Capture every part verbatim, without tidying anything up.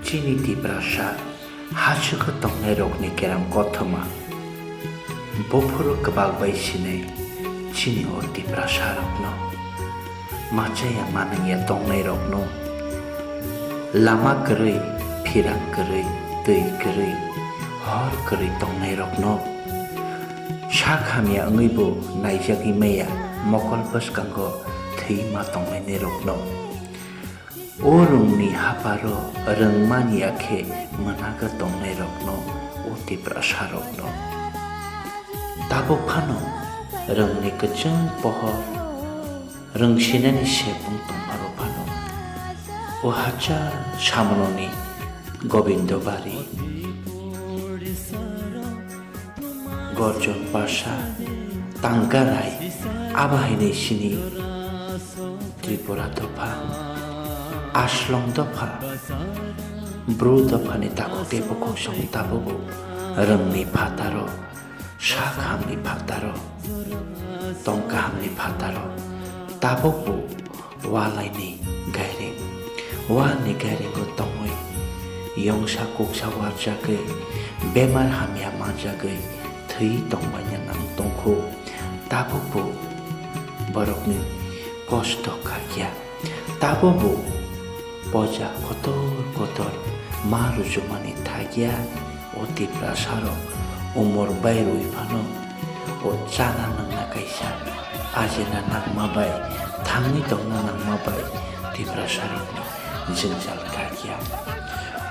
Chini Tiprasa hachwkhe tongnairokni kerang kothoma. Buphuru kwbak bai sinai chini o Tiprasarokno. Machaya manwngya tongnairokno. Lama kwrwi, phirang kwrwi, twi kwrwi, hor kwrwi tongnairokno. Sak hamya wngwibo naijagwi maya mokol bwskango thwi ma tongnainirokno. O rwngni haparo rwngmani ya khe mwnaga tongnairokno o Tiprasarokno. Tabuk phano rwngni kwchwng pohor, rwngsinani sepung tongpharo phano o hachal samononi Gobindo Bari. Gorjon Pasa, Tangkarai, abo hai ni sini Tripura dopha, Aslong dopha, Bru dopha ni takhuk tei bukhuk song tabuk bo rwngni phataro, sak hamni phataro, tong kahamni phataro, tabuk bo Walai ni gairing, wani gairingo tongwi, yongsa kuksa warjagwi, bemar hamya manjagwi, thwi tongbaina nang tongkhu. Tabukbo borokni kosto khakya, tabukbo poja kotor kotor ma rujumani thakya. O Tiprasarok umor bai rwi phano o chana nangna kaisa ajina nangma bai thangwi tongna nangma bai Tiprasarokni jwngjal kakya.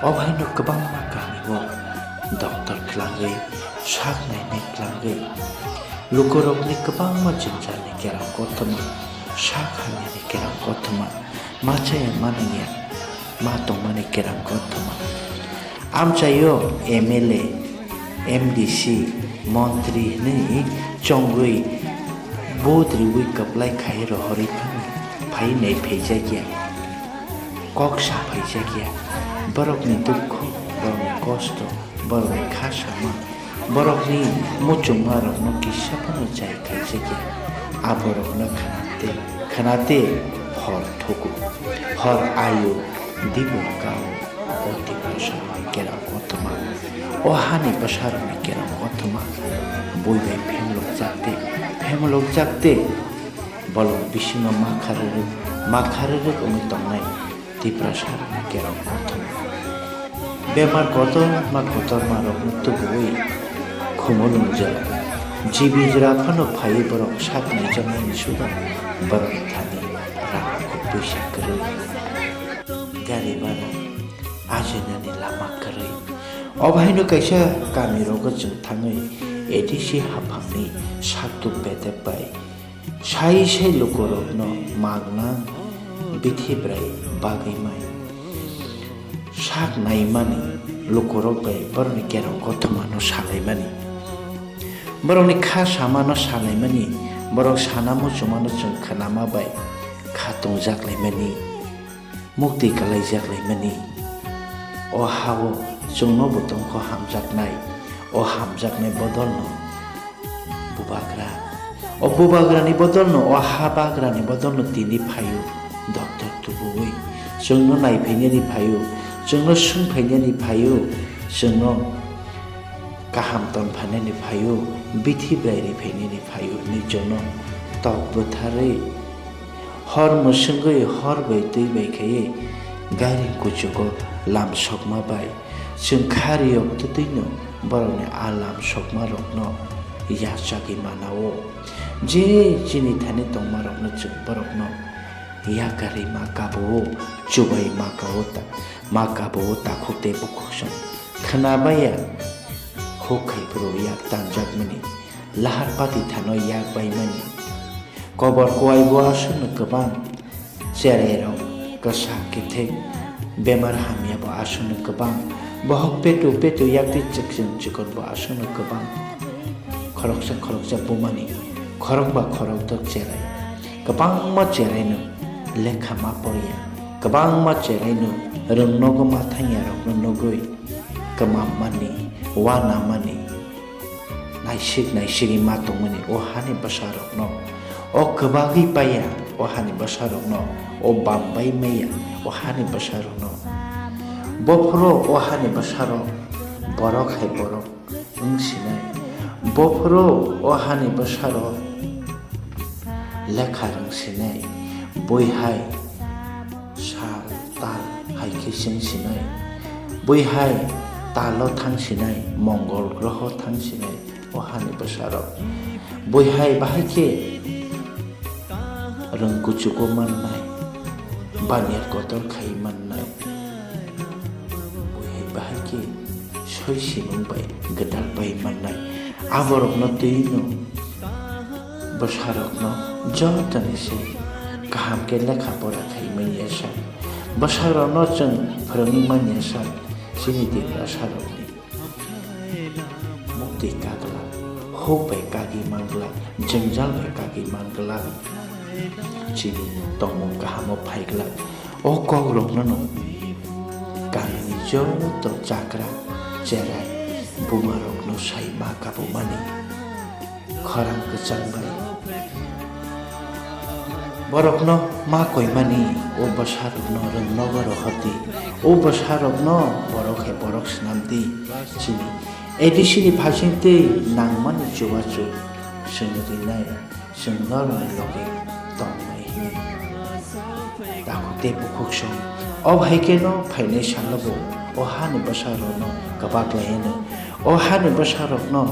O haino kwbangma kamio doctor kwlangwi sak nainai kwlangwi lukurokni kwbangma jwngjalni kerang kothoma, sak hamyani kerang kothoma, ma chaya ma nangya ma tongmani kerang kothoma. Amchaio M L A, M D C, montri hwnwi chongwi vote riwi kwplai khai rohorwi phano phai nai phaijakya. Kok sa phaijakya. Borokni dukhu, borokni kosto, borokni kha sama, borokni muchungmarokno kisa phano chai khaijakya. Aborokno khnate, khnate hor thuku, hor ayu, dibo kao, o Tiprasarokni kerang kothoma, o hani bwsarokni kerang kothoma, bui bai phemlokjakte, phemlokjakte, bolong bisingo makha rwrwk, makha rwrwk wngwi tongnai. Tiprasarokni kerong kothoma. Bemar kotorma kotormarokno tubuwi khumu nungjak. Jibi jora phano phaiwi borok sak naijakmani suda borokni thani rang kuk puisa kwrwi. Gari bhara ajinani lama kwrwi. Obo haino kaisa kamirogo chwng thangwi A D C haphangni sakthuk bedek bai Sai sai lukurokno magna bithi bwrai bagwi mai sak naimani lukurok bai borokni kerong kothomano salaimani. Borokni kha samano salaimani, borok sana muchungmano chwng khnama bai kha tongjaklaimani. Mukti kalaijak laimani. O ha-o chwngno bo tongkho hamjaknai. O hamjaknai bodolno bubagra. O bubagrani bodolno, o ha bagrani bodolno tini phaio. Doctor tubuwi chwngno naiphainani phaio, chwngno swngphainani phaio, chwngno kaham tongphainani phaio, bithi bwrai riphainani phaio hinwi chwngno tok bwtharwi Hor mwswngwi hor bai twi bai khaiwi gairing kuchugo lam sokma bai chwng kha riyok twtwino borokni a lam sokmarokno yachagwi mana-o. Je chini thani tongmarokno chwng borokno yakarwi ma kabo-o, chubai ma ka-o ta-, ma kabo-o takhuk tei bukhuk song. Khwnabaiya huk khai phuru yak tanjakmani, lahar pati thano yak baimani. Kobor kuai bo aswkno kwbang, cherairok kwsa kethek, bemar hamya bo aswkno kwbang, bohok petu petu yaktwi chikon chikon bo aswkno kwbang. Khoroksa khoroksa bumani khorokba khorokdok cherai, kwbangma cheraino lekha ma porya, kwbangma cheraino rwngnogo ma thangyarokno nugwi kwmammani, uanamani, naisik naisigwi ma tongmani o hani bwsarokno, o kwbagwi paiya o hani bwsarokno, o bambai maya o hani bwsarokno, Bophuru o hani bwsarok borok hai borok wng sinai. Bophuru o hani bwsarok lekha rwng sinai. Bui hai sal tal hai khe chwng sinai. Bui hai talo thang sinai, Mongol groho thang sinai. O hani bwsarok bui hai bahai khe rwng kuchugo mannai, baniar kotor khai mannai, bui hai bahai khe soi simung bai gwdal pai mannai. Aborokno twi no bwsarokno jotoni se kaham khe lekha pora khai manya sa, bwsarokno chwng phwrwngwi manya sa, chini Tiprasarokni. Muktwi kaglak, huk bai kagwi manglak, jwngjal bai kagwi manglak, chini tongmung kahamo phaiglak. O kokrokno no kamini joto chakra, cherai, bumarokno sai ma kabumani khorang kwchang bai. Borokno ma koimani o bwsarokno rwngnogo rohordi, o bwsarokno borok hai borok swnamdi. Chini A D C ni phaising tei nangmani chubachu chwng rinai, chwng norokni logi tongnai hwnwi. Takhuk tei bukhuk song, o hai kheno phainai salobo o hani bwsarokno kwbak lai hwnwi, o hani bwsarokno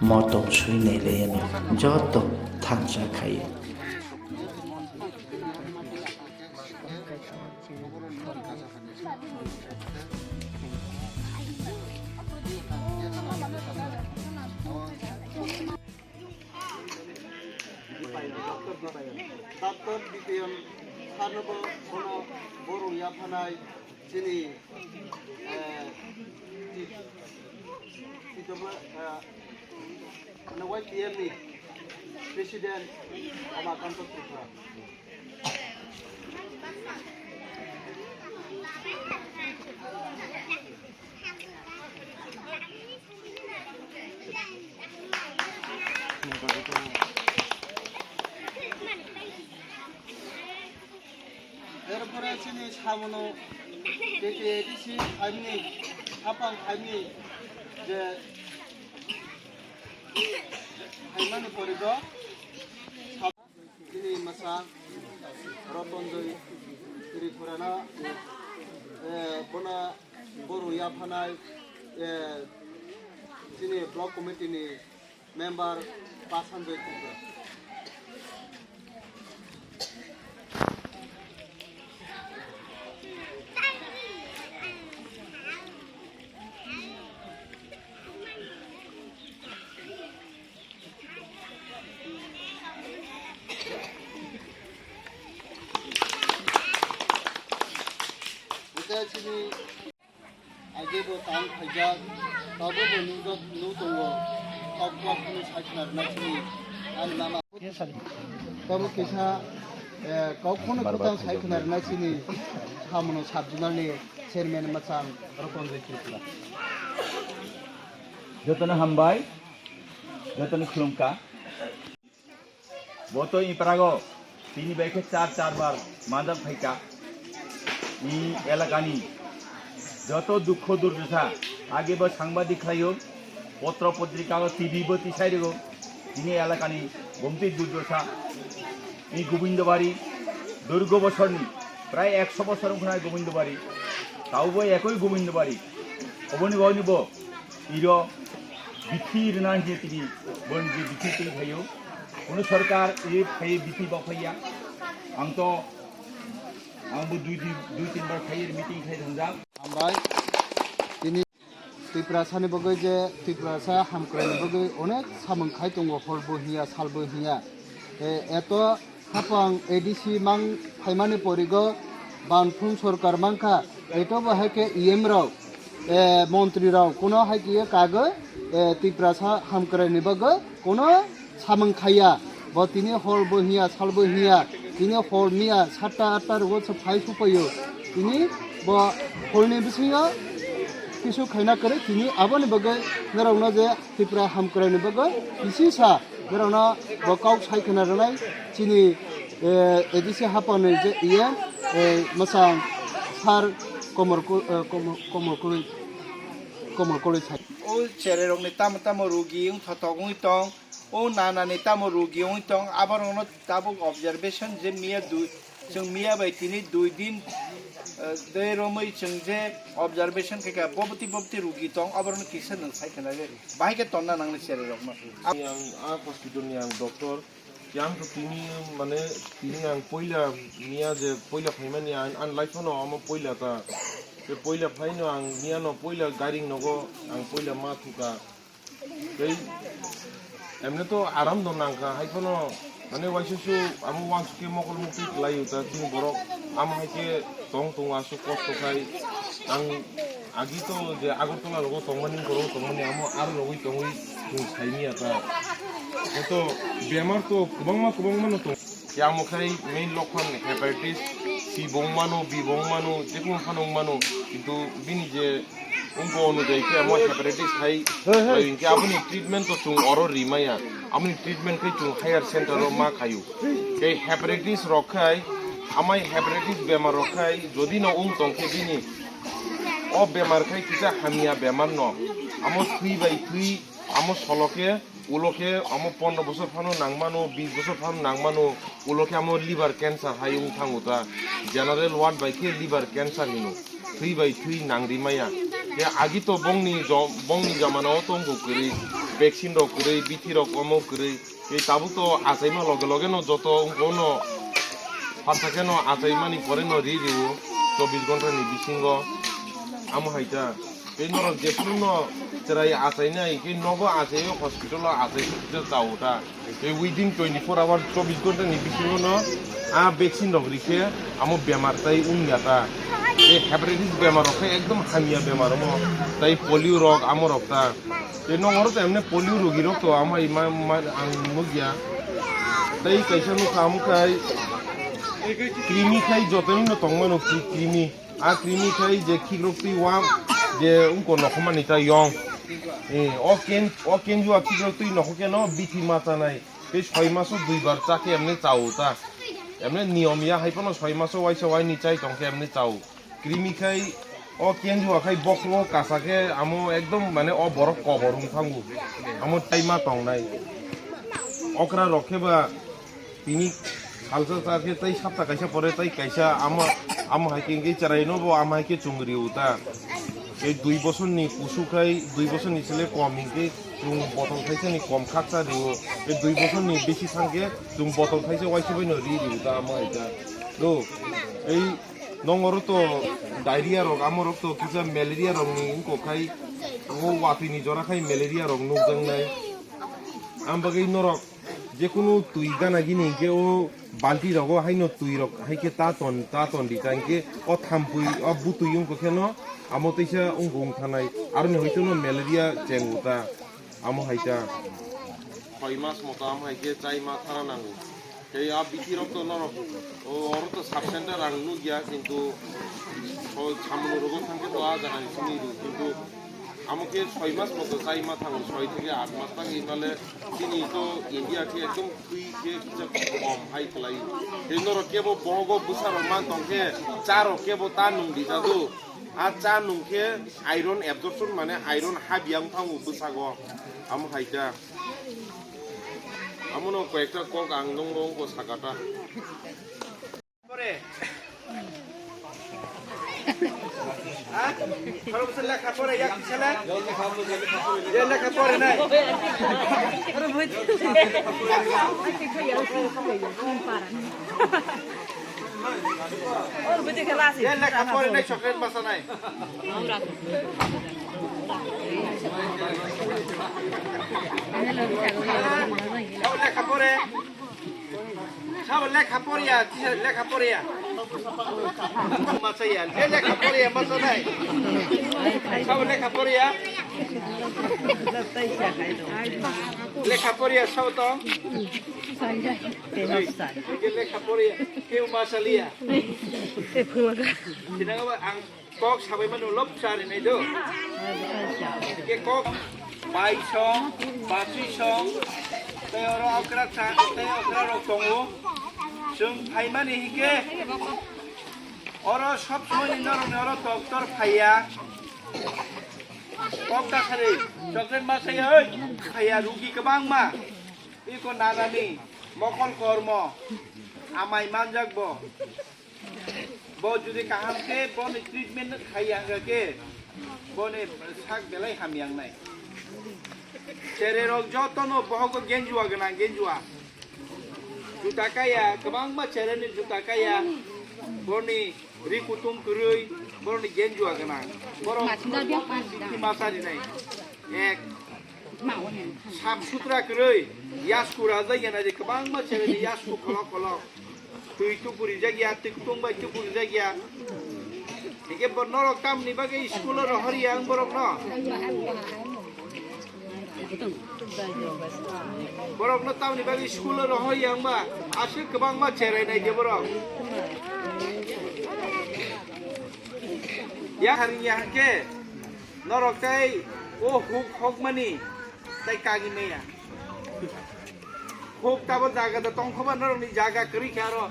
motom swi nai lai hwnwi joto thansa khai. Doctor Bipayan sarnobo bono borok yaphanai chini, eh, ti-, titobo, eh, ano Y P M ni President Omakanta Tripura. Erpore chini sabono K K A D C phaimni, hapang phaimni je phaimani porigo. Bini mwsa Rotonjoi Tripurano, eh, bono boru yaphanai, eh, chini block committee ni member Pasanjoi Tripura. Age bo tang phaijak, tabuk bo nukjak, nuk tongo, kok kok phano sai khna rwna chini ani mama. Tabuk kisa, eh, kok phano kwtal sai khna rwna chini Hamono sub zonal ni chairman mwchang Rotonjoi Tripura. Jotono hambai, jotono khulumkha. Bo to Iprago tini bai khe char char bar manjak phaikha. I elakani joto dukho durdosa age bo sangbadik khlaio, potro potrika o T V bo tisai rwgo. Tini elakani gomti durdosa i Gobindobari durgo bosorni prai ekso bosor wngkha Gobindobari, taubo ekoi Gobindobari. Oboni bo iro bithi rwna hinkhe tini bo je bithi twi phaio. Kunu sorkar e phai bithi bo phaiya. Ang to, ang bo dui din, dui tin bar phai meeting khai thangjak. Hambai. Tini Tiprasani bagwi je Tiprasa hamkraini bagwi onek samung khai tongo, hor bo hiya, sal bo hiya. E, eto Hapang A D C mang phaimani porigo banphung sorkar mankha, eto bo hai khe E M rok, eh, montri rok kuno hai khe kagwi, eh, Tiprasa hamkraini bagwi kuno samung khaiya. Bo tini hor bo hiya, sal bo hiya, tini hor miya satta atta rogo se phai supaio. Tini bo horni bisingo kisu khaina kwrwi, tini aboni bagwi norokno je Tripura hamkraini bagwi kisi sa Norokno bo kok sai khna rwnai chini, eh, A D C hapani je E M, eh, mwchang sir Komor ku-, eh, komor, komor kului, komor kului sai. O chererokni tamo tamo rugi wng thothok wngwi tong, o nanani tamo rugi wngwi tong, aborokno tabuk observation je miya dui, chwng miya bai tini dui din, eh, de romwi chwng je observation khaikha, boboti boboti rugi tong, aborokno kisa nwng sai khna de. Bahai khe tonna nangni chererokno. Ang, ang hospital ni ang doctor. Yang to tini mane tini ang poila miya je poila phaimani ang, ang life no amo poila ta. Te poila phaino ang miya no poila garing nogo ang poila ma thuka. Tei emne to aram do nangka hai phano mane waisa su amo wansuk ke mokol mukti kwlai ta chini borok amo hai ke tong tong asuk kosto khai ang Agi to je Agartala rogo tongmani, borok tongmani, amo aro rogwi tongwi chwng saimanya ta. Joto bemar to kwbangma kwbangma no tong. Tei amo khai main lokhon hepatitis C bo wng mano, B bo wng mano, jekunu phano wng mano. Kintu bini je wngkha onujai khe amo hepatitis hai bai hinkhe aboni treatment to chwng oro rimaya. Amoni treatment khai chwng higher center o ma khaio. Tei hepatitis rok khai, amai hepatitis bemar rok khai, jodi no wng tong khe bini O bemar khai kisa hamya bemar no. Amo thwi bai thwi, amo solo khe, ulo khe, amo pondro bosor phano nang mano, bis bosor phano nang mano, ulo khe amo liver cancer hai wng thango ta. General ward bai khe liver cancer hino. Thwi bai thwi nang ri maya. Khe agi to bongni jo-, bongni jamana o tongkho kwrwi, vaccine rok kwrwi, bithi rok omo kwrwi. Tei tabuk to achaima loge loge no joto wngkha no pharsa khe no achaimani pore no ri rio chobbish ghonta ni bisingo amo hai ta. Tei norok jephuru no chwrai achainai khe nogo achai o hospital o achai khe kisa chao ta. Tei within twenty four hour chobbish ghonta ni bisingo no a vaccine rok ri khe amo bemar tai wngya ta. Tei hepatitis bemar rok khe ekdom hamya bemar omo. Tai polio rok amo rok ta. Tei nong oro to emne polio rogi rok to amai ma, ma, ang nukya. Tei kaisa nukha amo khai krimi khai jotono no tongmano kri-, krimi. A krimi khai je khikrok twi wa je wngko nokhomani ta yong. Eh, o ken, o kenjua khikrok twi nokho keno bithi ma chanai. Tei soi maso duibar cha khe emne chao ta. Emne niyom ya hai phano soi maso waisa waini chai tong khe emne chao. Krimi khai o kenjua khai bokhro kasa khe amo ekdom mane o borok kobor wng thango. Amo tai ma tongnai. Okra rok khe ba tini salsa cha khe tai sapta kaisa pore tai kaisa amo, amo hai khe hwnkhe cherai no bo amo hai khe chwng rio ta. Tei dui bosor ni kusu khai dui bosor ni sele kom hwnkhe chwng botol thaisa ni kom khaksa rio. Tei dui bosor ni bisi thang khe chwng botol thaisa waisa bai no ri rio ta amo hai ta. Do, ei Nong oro to diarrhea rok, amo rok to kisa malaria rok ni wngkok khai, o watwi ni jora khai malaria rok nukjaknai. Am bagwi norok jekunu twi gana gini hinkhe o balti rogo haino twi rok hai khe ta ton, ta ton di ta hinkhe o thampui, o butwi wngkok khe no amo teisa wngkok wngthanai. Aroni hoito no malaria chengo ta. Amo hai ta. Soi mas moto amo hai khe chai ma thana nango. Tei a bithi rok to norok, o, oro to sub center ang nukya, kintu o samung rogo thangkhe to a jaga ni simi rw, kintu amo khe soi mas moto chai ma thango, soi theke aat mas tang hinmale chini to India khe ekdom twi khe kisa kom hai kwlai. Tei norok kebo bohogo bwsa rok man tong khe cha rok kebo ta nung di ta do. A cha nung khe iron absorption mane iron habya wng thango bwsago. Amo hai ta. Amono koyekta kok ang nungbo wngkha sakata. Pore. Ha? Khoro bwsa lekha pore yak bisale? Ye lekha pore nai. Ye lekha pore nai chocolate basa nai. Sabo lekha pore. Sabo lekha pore ya, tisa lekha pore ya. Masa ya, ye lekha pore ya, masa nai. Sabo lekha pore ya. Lekha pore ya, sabo to. Ye lekha pore ya, keu masa liya. Tinang ba ang Kok sabai mano lop sari nai do. Ke kok bai song, basui song, tei oro okra sa, tei okra rok tongo. Chwng phaimani hike. Oro sob somoi ni norok ni oro doctor phaiya. Kok ta sari, chocolate ma sai oi, phaiya rugi kwbangma. Iko nanani mokol kormo, amai manjak bo. Bo jodi kaham khe boni treatment khaiya hwnkha khe boni sak belai hamya wngnai. Chererok jotono bohogo genjua gwnang, genjua. Juta kaya, kwbangma chereni juta kaya, boni ri kutung kwrwi, boni genjua gwnang. Borok jotono bithi ma charinai. Ek, sap sutra kwrwi, yasku rajak ya nai de, kwbangma chereni yasku kholok kholok. Twi tukurijak ya, twi kutung bai tukurijak ya. Hingke bo norok tamni bagwi school o rohor ya ang borok no? Borok no tamni bagwi school o rohor ya ang ba? Aswk kwbangma cherai nai de borok. Ya haring ya hingke norok tei o huk hokmani tei kagi meya. Huk tabo jaga da tongkhoba norokni jaga kwrwi khe aro.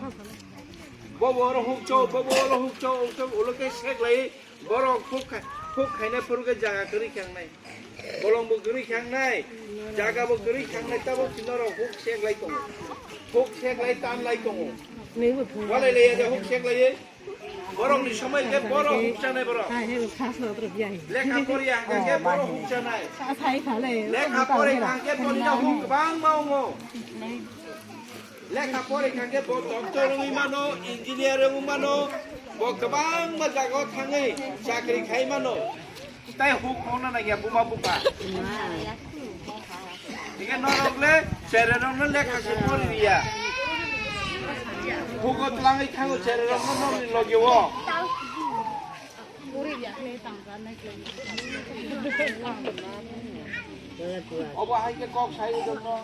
Bobo oro huk cho, bobo oro huk cho, huk cho, ulo khe sek lai, borok huk khai, huk khaina phuru khe jaga kwrwi khe wngnai. Bolong bo kwrwi khe wngnai, jaga bo kwrwi khe wngnai, tabo si norok huk sek lai tongo. Huk sek lai tan lai tongo. Walai lai ya huk sek lai. Borok ni somoi khe borok huk chanai borok. Lekha pori hangkha khe borok huk chanai. Lekha pori hangkhe boni no huk bang ma ongo. Lekha pori hangkhe bo doctor wngwi mano, engineer wngwi mano, bo kwbangma jaga o thangwi chakri khai mano. Tai huk hokna nangya buma buka. Hingke norok le chererok no lekha se pori riya. Hugo twlangwi thango chererok no nokni loge o. Obo hai khe kok sai wngkha no.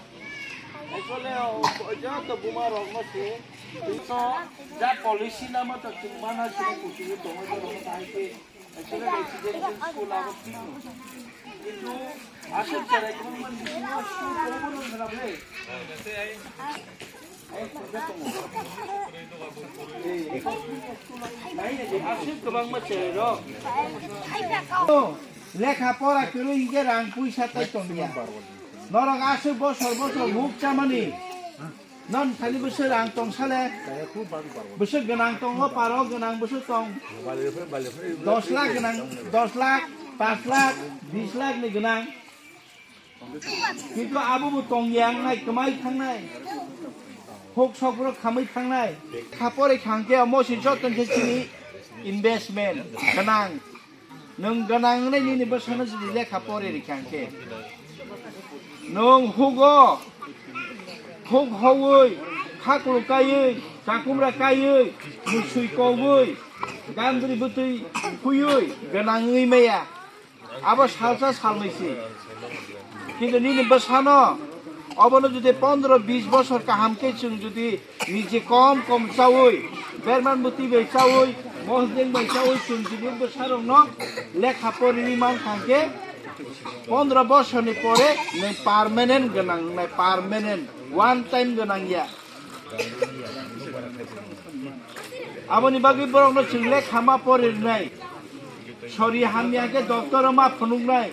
Actually, o, o, joto buma rok no se. Ito, ja policy nama to chwng mana chwng kuchung tongo, borok no hai khe. Lekha pora kwrwi hingke rang puisa tai tongya. Norok aswk bosor bosor huk chamani. Non thani bwswk rang tong sale. Bwswk gwnang tongo, paro gwnang bwswk tong. Dos lakh gwnang, dos lakh, panch lakh, bis lakh ni gwnang. Kintu abo bo tong ya wngnai, kwmai thangnai. Huk sok bwrok khamwi thangnai. Khapori khangkhe omo se joto khe chini investment gwnang. Nwng gwnang wngnai nini bwsano jodi lekha pori rikha hwnkhe, nwng hugo, huk howui, khaklu kaiwi, chakumra kaiwi, musui kogwi, gandri bwtwi phuiwi gwnang wngwi maya. Abo salsa salnwi si. Kintu nini bwsano obono jodi pondro bis bosor kaham khe chwng jodi Niji kom kom chawi, berman bwtwi bai chawi, mosdeng bai chawi, chwng chini bwsarokno lekha porini mankha khe pondro bosorni pore nwng permanent gwnang wngnai, permanent, one time gwnang ya. Aboni bagwi borokno chwng lekha ma pori rwnai, sori hamya khe doctor-o ma phunuknai.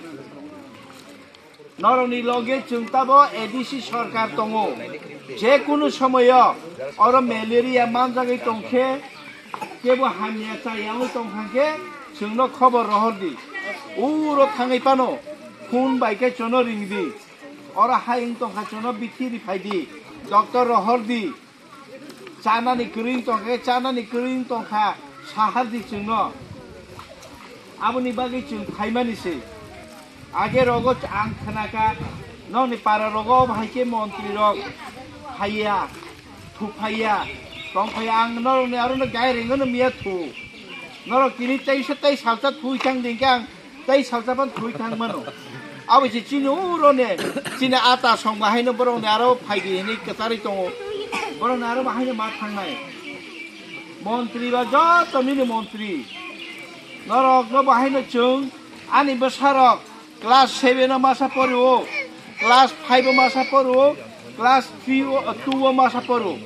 Norokni loge chwng tabo A D C sorkar tongo. Je kunu somoyo oro malaria manjagwi tongkhe, kebo hamya chayangwi tongkha khe, chwngno khobor rohor di. Uro thangwi phano phone bai khe chwngno ring di. Oro hai wng tongkha, chwngno bithi ri phai di. Doctor rohor di. Chanani kwrwi wng tongkha, chanani kwrwi wng tongkha, sahar di chwngno. Aboni bagwi chwng phaimani se. Age rogo ch-, ang khnakha, nokni para rogo bahai khe montri rok phaiya, thuphaiya, tongphaiya, ang norokni arono gai ringno miya thu. Norok tini teisa tei salsa thui thang dingkhe ang tei salsa phan thui thang mano. Abo se chini uro ne, chini ata song ba haino borok ne aro phaidi hinui kwcharwi tongo. Borok ne aro ba haino ma thangnai. Montri ba joto nini montri. Norok no ba haino chwng ani bwsarok class seven o masa poro, class five o masa poro, class three o, two o masa poro.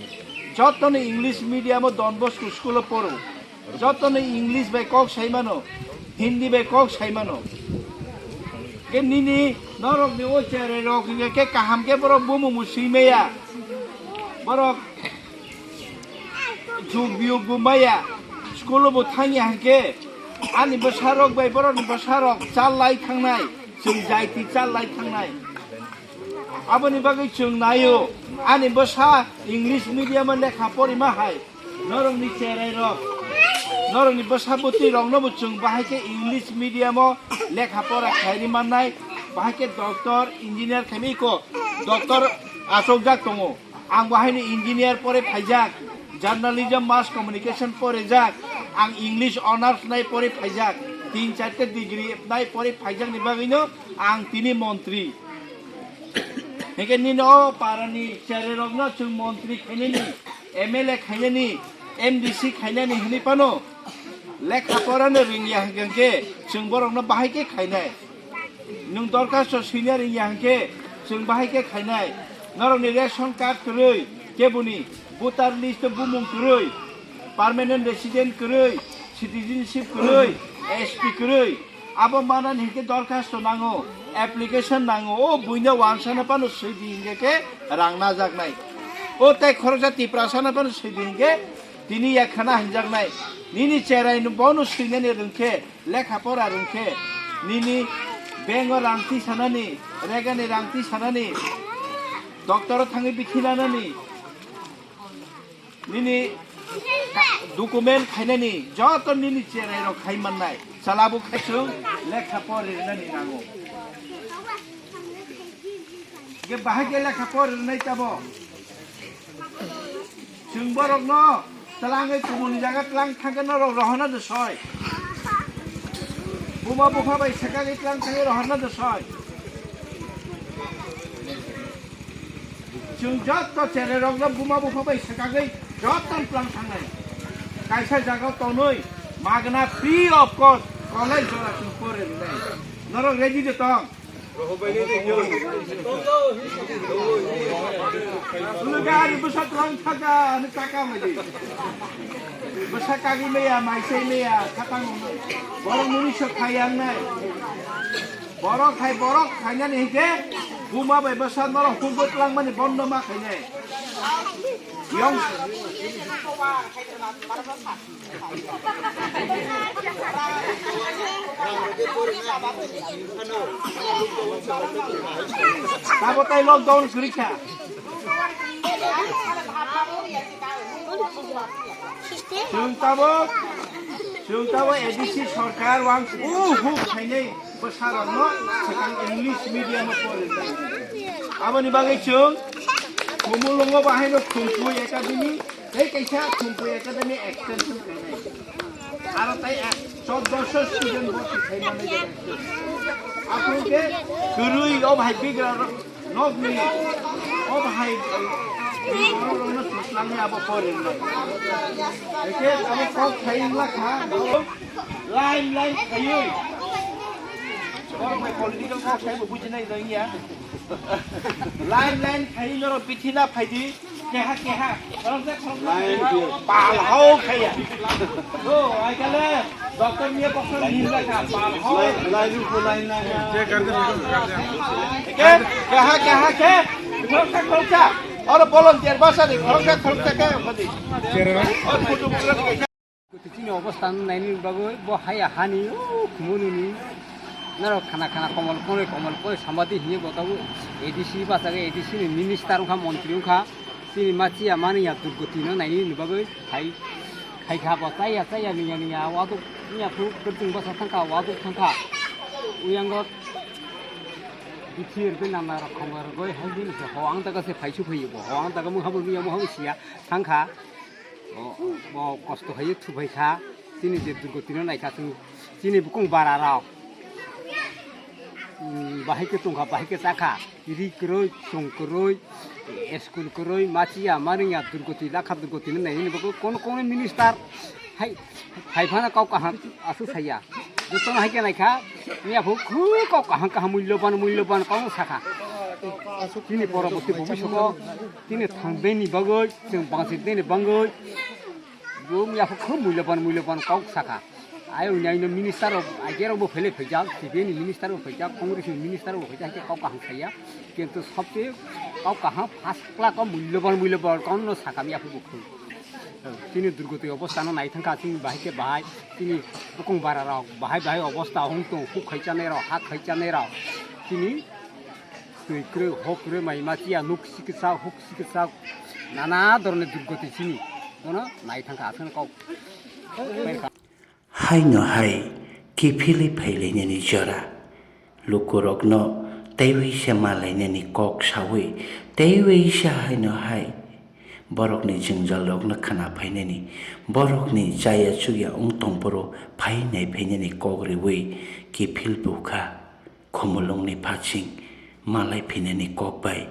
Joto ni English medium o Don Bosco school o poro. Jotono English bai kok sai mano, Hindi bai kok sai mano. Ke nini norok ni o cherai rok hingke ke kaham ke borok bumung bo sui maya. Borok jug biyug bo maya. School bo thangya hingke ani bwsa rok bai borok ni bwsa rok chal lai thangnai, chwng jaiti chal lai thangnai. Aboni bagwi chwng naio, ani bwsa English medium o lekha porima hai, norokni cherai rok, norokni bwsa bwtwi rokno bo chwng bahai khe English medium o lekha pora khairi mannai, bahai khe doctor, engineer khaimi ko, doctor achukjak tongo. Ang bahaino engineer pore phaijak, journalism mass communication porejak, ang English honours nai pore phaijak, tin charta degree nai pore phaijakni bagwino ang tini montri. Hingke nini o parani cherai rokno chwng montri khainani, M L A khainani, M D C khainani hinwi phano lekha porano rwngya hingke chwng borokno bahai khe khainai. Nwng dorkhasto swina rwngya hingke chwng bahai khe khainai. Norokni ration card kwrwi, keboni voter list o bumung kwrwi, permanent resident kwrwi, citizenship kwrwi, S T kwrwi, abo manani hingke dorkhasto nango, application nango, o buino wansana phano swi di hingke khe rang najaknai. O tei khoroksa Tiprasana phano swi di hingke tini yakhana hinjaknai. Nini cherai no bono swinani rwngkhe, lekha pora rwngkhe, nini bank o rang tisanani, regani rang tisanani, doctor o thangwi bithi nanani, nini document khainani joto nini cherai rok khai mannai. Chala bo khai chwng lekha pora rinani nango. Ge bahai ge lekha pora rinai tabo. Chwng borokno twlangwi kubuni jaga twlang thangkhe norok rohorna de soi. Buma bupha bai swkagwi twlang thangwi rohorna de soi. Chwng jotto cherai rokno buma bupha bai swkagwi jotto twlang thangnai. Kaisa jaga tonwi magna free of cost college jora chwng pore rwnai. Norok ready de tong? Ulu gari bwsa twlang thaka, ani taka mali. Bwsa kagi maya, maisai maya, khatang borok muni sok khai yang nai. Borok khai, borok khainani hingke buma bai bwsa norok hukgo twlang mani bondo ma khainai. Yong. Tabo tai lockdown kwrwi kha. Chwng tabok, chwng tabok A D C sarkar wang uhu khainai bwsarokno swkang English medium o porinai. Aboni bagwi chwng Khumulwngo bahaino Khumpui Academy tei kaisa Khumpui Academy extension khainai. Aro tei ek choddoso student boti khai manai. Aphuru khe kwrwi o bahai bigra rok nokni o bahai bigra rokno sujlangwi abo porinai. Eke abo kok khai wngla kha. Line line khaiwi. Borok bai political kok khai bo bujinai jang ya. Line line khai norok bithi na phaidi. Keha keha. Khoroksa khoroksa. Line khai. Pal hao khaiya. Do ai kale doctor niya bokhor nin la kha pal hao. Line line ko line line. Ke keha keha ke. Khoroksa khoroksa. Oro volunteer basa di khoroksa khoroksa ke phadi. Oro photo program. Chini obostha naini bagwi bo haya hani o khumuni ni norok khana khana komol kore komol kore samadi hiye bo tabuk A D C bachagwi A D C ni minister wngkha montri wngkha chini machiya mani ya durgoti no naini ni bagwi hai hai kha bo chaya chaya niya niya waduk niya khu kwrwng basa thangkha waduk thangkha uyango bithi rwgwi nana rok khomor rwgwi hai bini se ho ang daga se phaisu phaiyo bo ho ang daga mungha bo niya mungha bo siya thangkha. O, bo kosto khai thubui kha, chini je durgoti no nai kha chwng, chini bukung bara rok. Bahai khe tong kha, bahai khe cha kha, ri kwrwi, chwng kwrwi, school kwrwi, machiya, maringya, durgoti, lakha durgoti no nai nini bagwi kono kono minister hai, hai phano kok kaham aswk saya. Jotono hai khe nai kha, miya phu khu kok kaham kaham mulloban mulloban kok sa kha. Chini poroborti bhobishoto Tini thangdeni bagwi, chwng bangsi tini bagwi, Bo wngya khe khub mulyoban, mulyoban kok sakha. Ayoni aino minister rok, agerok bo phele phaijak, C P M ni minister bo phaijak, Congress ni minister bo phaijak, khe kok kaham saya. Kintu sobse kok kaham first class o mulyoban, mulyoban kok no sakha ya khe bo khub. Chini durgoti obostha no nai thangkha, chini bahai khe bahai, chini bukung bara rok bahai bahai obostha hung tong, huk khai chanai rok, hak khai chanai rok. Chini twi kwrwi, hok kwrwi, mai ma chiya, nuk sikisa, huk sikisa, nana dorni durgoti chini. Bono nai thangkha, aswkno kok. Haino hai kiphilwi phailainani jora. Lukurokno teiwi se malainani kok sawi, teiwi se haino hai borokni jwngjalrokno khna phainani, borokni chaya chukya wng tongphuru phai nai phainani kok riwi kiphil bukha. Khumulwngni phaching malai phinani kok bai